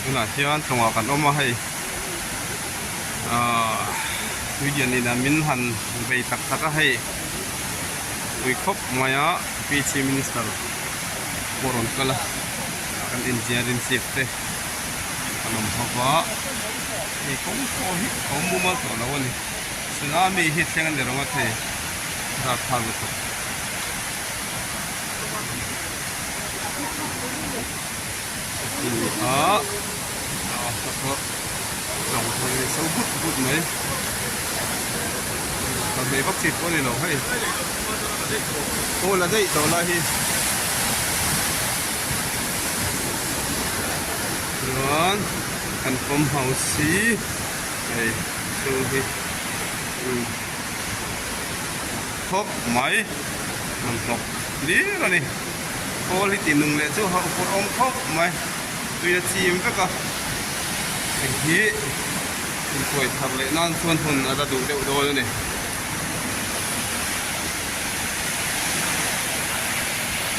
Tunah hian tlawngah kan awm a hei ahh tuilian in a min han vei tak tak a hei pui khawp mai a P Chief Minister pawh rawn kal a kan engineering chief te an awm ho va hei kawng pawh hi a awm mumal tawh lo a ni tsunami hi thleng a ni reng a thei rapthlak lutuk. A so but but mai kan nei vak chi pawh a ni lo hei aw la daih tawh lai hi chuan kan pump house hi hei chhung hi khawp mai hmanhmawh hlir a ni. Kawl hi tih nung leh chu hauh pawh awm khawp mai tui a chim vek a hei hi intuai thar leh nan chuan hun a la duh deuh dawn a ni.